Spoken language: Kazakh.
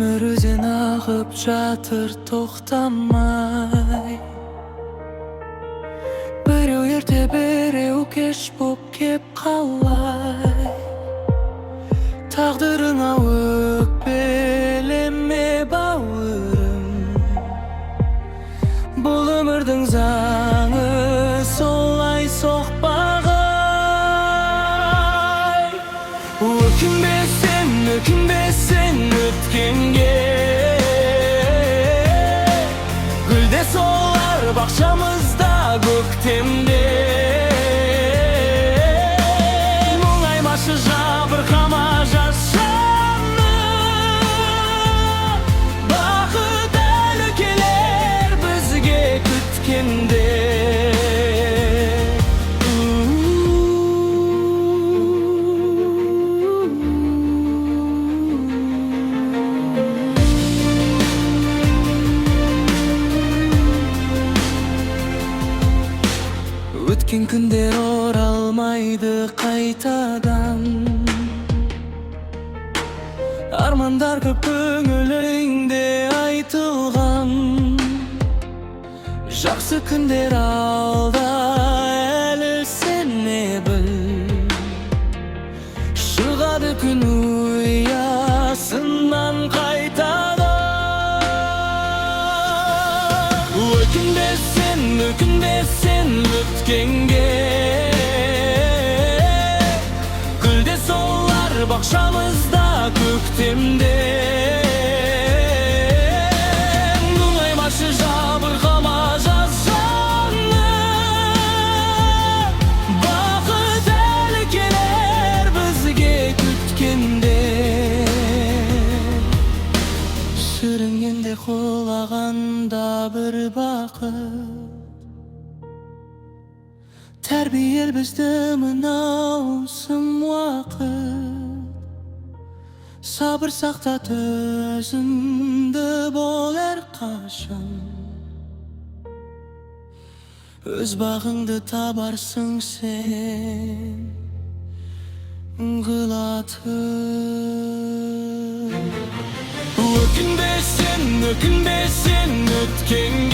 Өмір өзен ағып жатыр тоқтамай. Біреу ерте, біреу кеш боп кеп қалай. Тағдырыңа өкпелеме, бауырым. Бұл өмірдің заңы солай соқпағай. Өкінбе сен, өкінбе сен өткенге. Гүл де солар бақшамызда көктемде. Мұңаймашы, жабырқама, жас жаным. Бақыт әлі келер бізге күткенде. Өткен күндер оралмайды қайтадан. Армандар көп көңіліңде айтылған. Жақсы күндер алда әлі, сене біл. Шығады күн ұясынан қайтадан. Өкінбе сен, өкінбе сен өткенге. Гүл де солар бақшамызда көктемде. Мұңаймашы, жабырқама, жас жаным. Бақыт әлі келер бізге күткенде. Сүрінгенде, құлағанда бір бақыт. Тәрбиелер бізді мынау сұм уақыт. Сабыр сақта, төзімді бол әрқашан. Өз бағыңды табарсың сен құлатып. Өкінбе сен, өкінбе сен өткенге.